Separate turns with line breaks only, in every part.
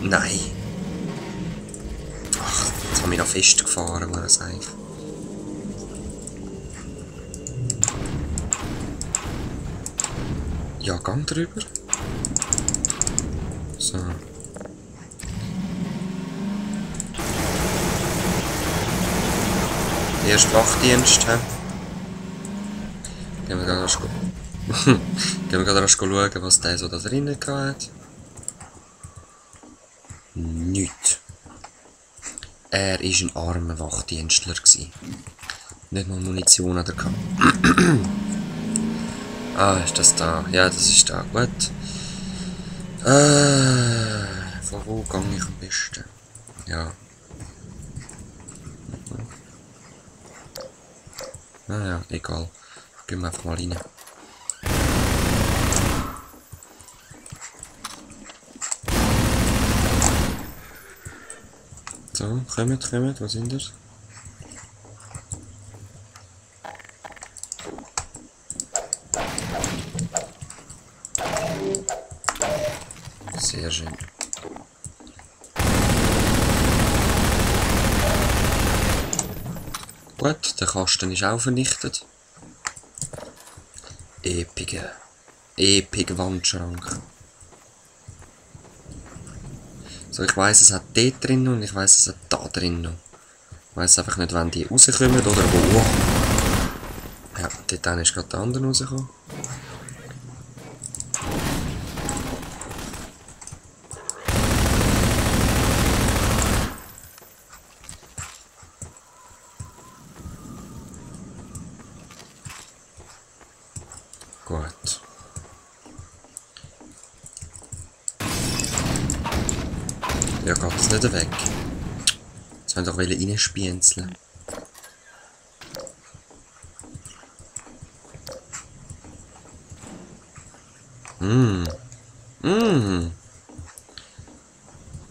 Nein. Ach, jetzt habe ich noch festgefahren, war das eigentlich. Ja, gang drüber. So. Erst Wachdienst, hä? Gehen wir gerade rasch schauen, was der so da drinnen hat. Nichts. Er war ein armer Wachdienstler. Nicht mal Munition hat er gehabt. Ah, ist das da? Ja, das ist da. Gut. Von wo gehe ich am besten? Ja. Naja, egal. Gehen wir einfach mal rein. So, kommt, was sind das? Sehr schön. Gut, der Kasten ist auch vernichtet. Epiger Wandschrank. So, ich weiss, es hat dort drin und ich weiss, es hat da drin noch. Ich weiss einfach nicht, wann die rauskommen oder wo. Ja, dort ist gerade der andere rausgekommen. Gut. Ja, geht das nicht weg? Jetzt wollen wir doch reinspienzeln.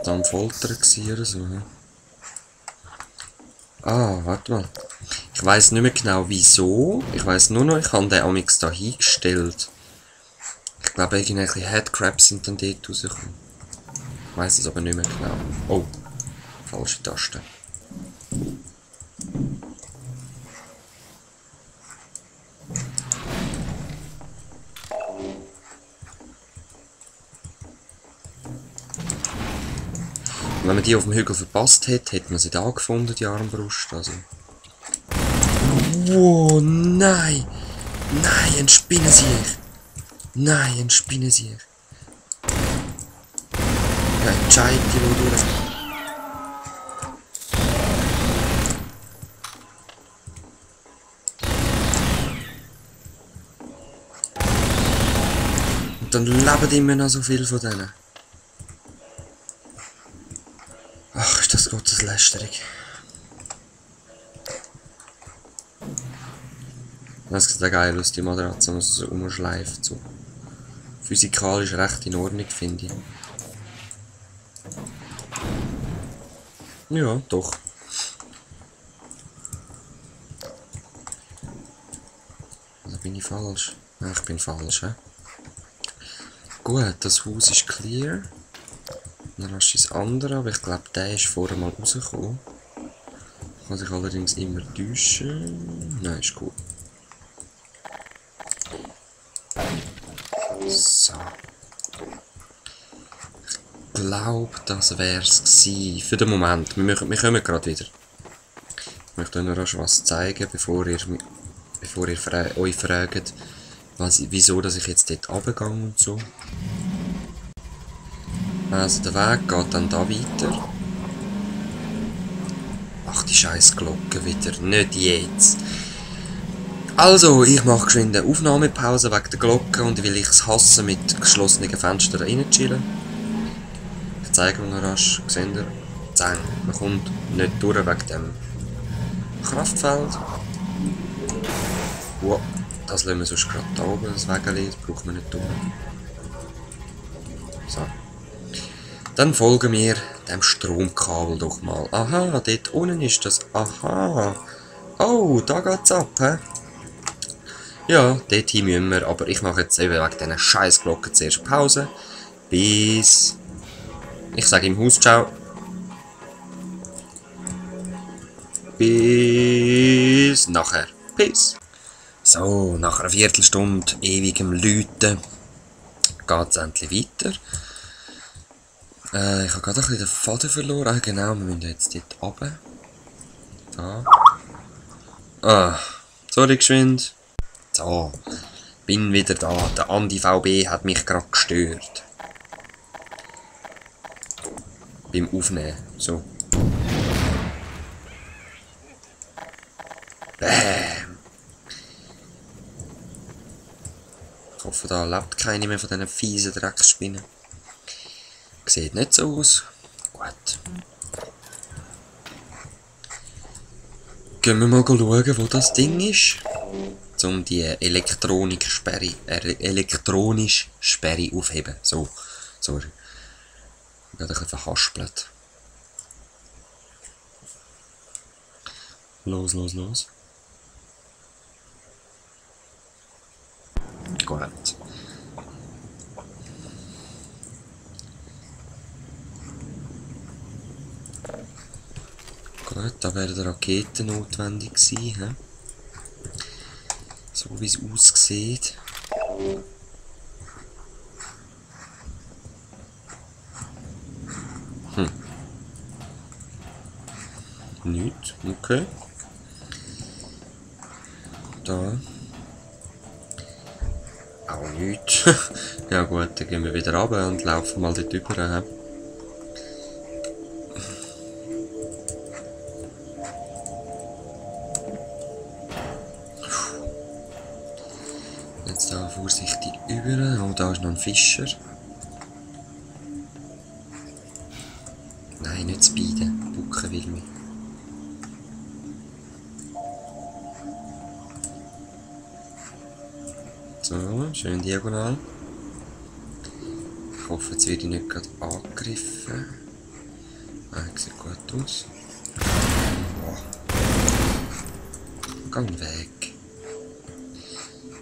Da am Foltern oder so, ne? Ah, warte mal. Ich weiss nicht mehr genau wieso. Ich weiss nur noch, ich habe den Amix da hingestellt. Ich glaube, irgendwelche Headcrabs sind dann dort rausgekommen. Ich weiss es aber nicht mehr genau. Oh, falsche Taste. Wenn man die auf dem Hügel verpasst hätte, hätte man sie da gefunden, die Armbrust. Also. Wow, nein! Nein, ein Spinnensiech! Nein, ein Spinnensiech! Ja, ein Scheite, wo durch. Und dann leben immer noch so viel von denen. Ach, ist das Gotteslästerung. Das sieht ja geil aus, die Matratze, wenn man so umschleift. So. Physikalisch recht in Ordnung, finde ich. Ja, doch. Also bin ich falsch? Ja, ich bin falsch, hä? Gut, das Haus ist clear. Dann hast du das andere, aber ich glaube, der ist vorher mal rausgekommen. Kann sich allerdings immer täuschen. Nein, ist gut. So. Ich glaube, das wär's gewesen. Für den Moment. Wir kommen gerade wieder. Ich möchte euch noch was zeigen, bevor ihr euch fragt, wieso dass ich jetzt dort runtergehe und so. Also der Weg geht dann da weiter. Ach, die scheiß Glocke wieder. Nicht jetzt. Also, ich mache geschwind eine Aufnahmepause wegen der Glocke und weil ich es hasse, mit geschlossenen Fenstern rein chillen. Ich zeige euch noch rasch. Seht ihr? Zang. Man kommt nicht durch wegen dem Kraftfeld. Wow. Das lassen wir sonst gerade da oben, das Wägeli. Das brauchen wir nicht durch. So. Dann folgen wir dem Stromkabel doch mal. Aha, dort unten ist das. Aha. Oh, da geht's ab, hä? Ja, dorthin müssen wir, aber ich mache jetzt eben wegen diesen scheiß Glocken zuerst Pause. Bis Ich sage im Haus ciao. Bis nachher. Peace. So, nach einer Viertelstunde ewigem Läuten geht es endlich weiter. Ich habe gerade ein bisschen den Faden verloren. Ah, genau, wir müssen jetzt dort runter. Da. Ah, sorry, geschwind. So, bin wieder da. Der Andi VB hat mich gerade gestört. Beim Aufnehmen. So. Bäm. Ich hoffe, da lebt keine mehr von diesen fiesen Drecksspinnen. Sieht nicht so aus. Gut. Gehen wir mal schauen, wo das Ding ist. Um die elektronische Sperre aufheben. So. Sorry. Ich bin gerade ein bisschen verhaspelt. Los, los, los. Gut. Gut, da werden Raketen notwendig sein. He? So wie es aussieht. Nicht, okay. Da. Auch nichts. Ja gut, dann gehen wir wieder runter und laufen mal dort rüber. Jetzt da vorsichtig über. Oh, da ist noch ein Fischer. Nein, nicht speeden. Bucken will mich. So, schön diagonal. Ich hoffe, jetzt werde ich nicht gerade angegriffen. Ah, sieht gut aus. Oh. Gang weg.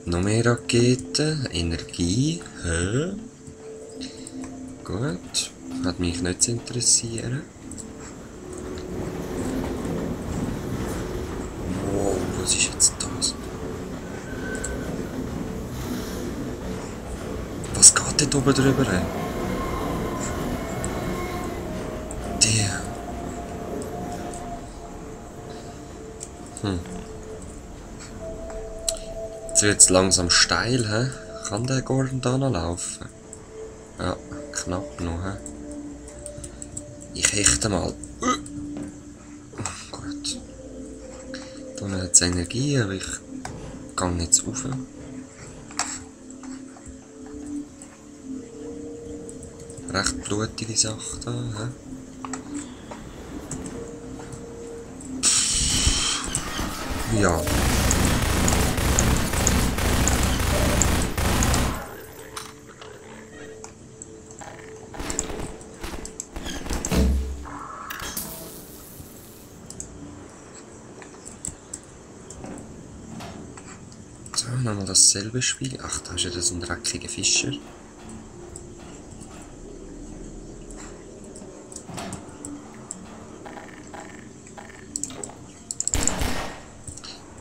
Noch mehr Raketen. Energie. Hä? Gut. Hat mich nicht zu interessieren. Wow, was ist jetzt das? Was geht dort oben drüber? Der. Jetzt wird es langsam steil, hä? Kann der Gordon da noch laufen? Ja, knapp noch, hä? Ich hechte mal. Gut. Da hat es Energie, aber ich gehe jetzt rauf. Recht blutige Sache da, hä? Ja. So, nochmal dasselbe Spiel. Ach, da ist ja das ein dreckiger Fischer.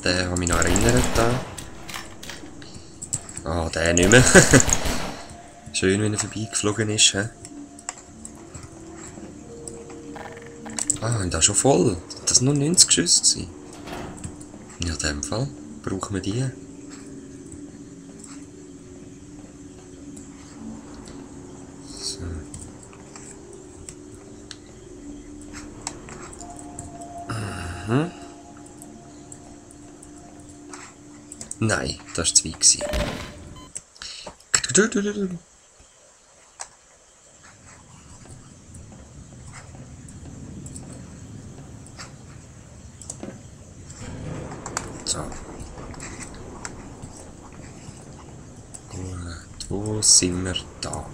Den habe ich noch erinnert da. Ah, der nicht mehr. Schön, wenn er vorbeigeflogen ist. He? Ah, und das schon voll. Das waren nur 90 Schüsse. Ja, in dem Fall brauchen wir die. So. Mhm. Nein, das war zu weit. So. Gut, wo sind wir da?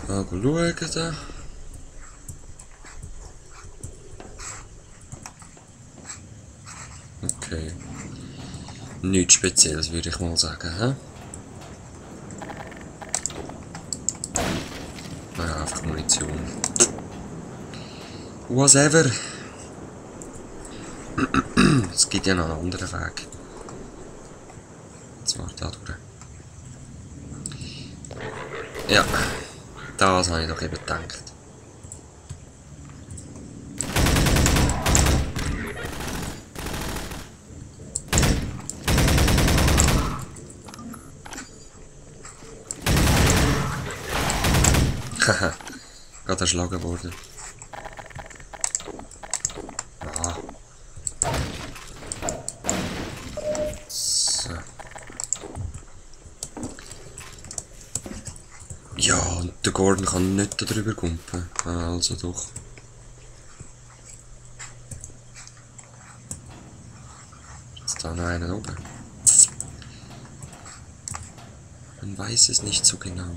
Mal schauen da. Okay. Nichts Spezielles, würde ich mal sagen, hä? Ja. Munition. Whatever. Es gibt ja noch einen anderen Weg. Und zwar da durch. Ja, das habe ich doch eben gedacht. Haha, gerade erschlagen worden. Ah. So. Ja, und der Gordon kann nicht darüber kumpen. Also doch. Ist da noch einer oben? Man weiß es nicht so genau.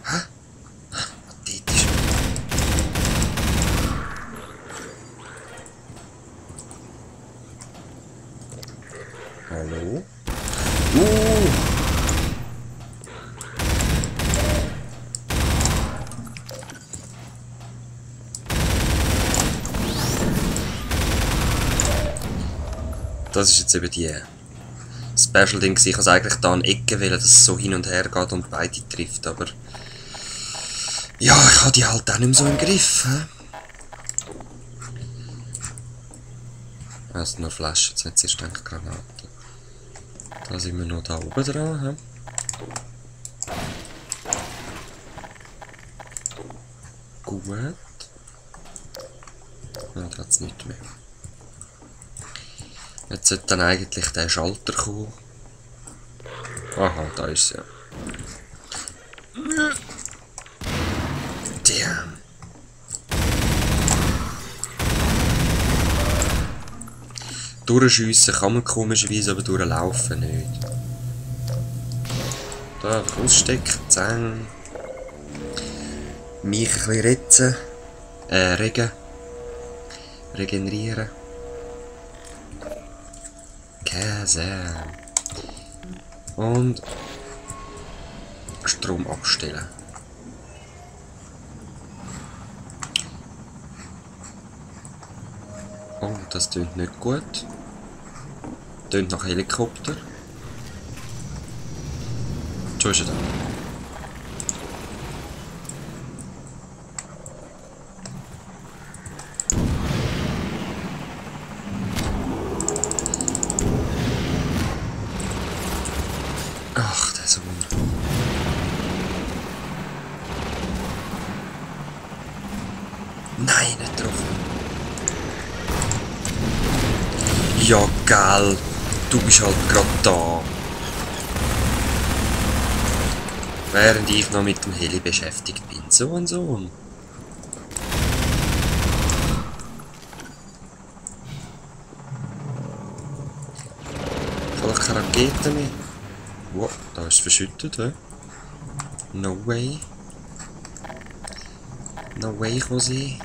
Hä? Dort ist Hallo? Das ist jetzt eben die Special-Ding. Ich kann eigentlich da eine Ecke wählen, dass es so hin und her geht und beide trifft, aber ja, ich habe die halt auch nicht mehr so im Griff. Also nur Flaschen, jetzt nicht zuerst denke Granaten. Da sind wir noch da oben dran. Gut. Ja, da hat es nicht mehr. Jetzt sollte dann eigentlich der Schalter kommen. Aha, da ist er. Damn. Durchschiessen kann man komischerweise, aber durchlaufen nicht. Da einfach ausstecken, zang. Mich ein bisschen ritzen. Regenerieren. Käse. Und Strom abstellen. Oh, das tönt nicht gut. Tönt nach Helikopter. Schon ist er da. Ach, der ist so gut. Nein, nicht getroffen. Ja, geil. Du bist halt gerade da. Während ich noch mit dem Heli beschäftigt bin. So und so. Ich habe keine Raketen mehr. Wow, da ist es verschüttet, hä? No way. No way, José.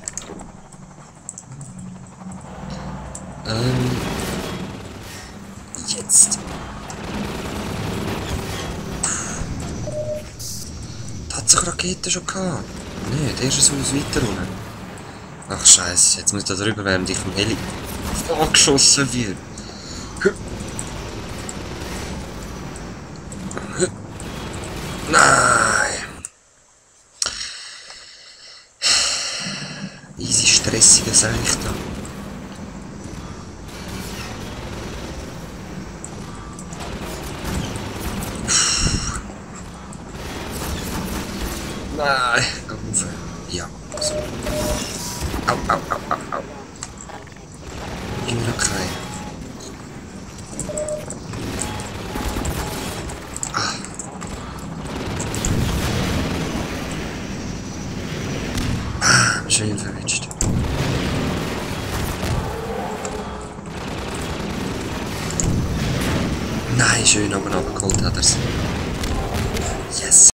Jetzt. Da hat sich Raketen schon gehabt. Nicht, erst ein Haus weiter unten. Ach Scheiße, jetzt muss ich da drüber, während ich vom Heli angeschossen wird. Nein! Easy stressiges eigentlich da. Nein, geh rauf. Ja, so. Au, au, au, au, au. Immer noch kein. Ah. Ah, schön verwünscht. Nein, schön aber abgeholt hat er's. Yes.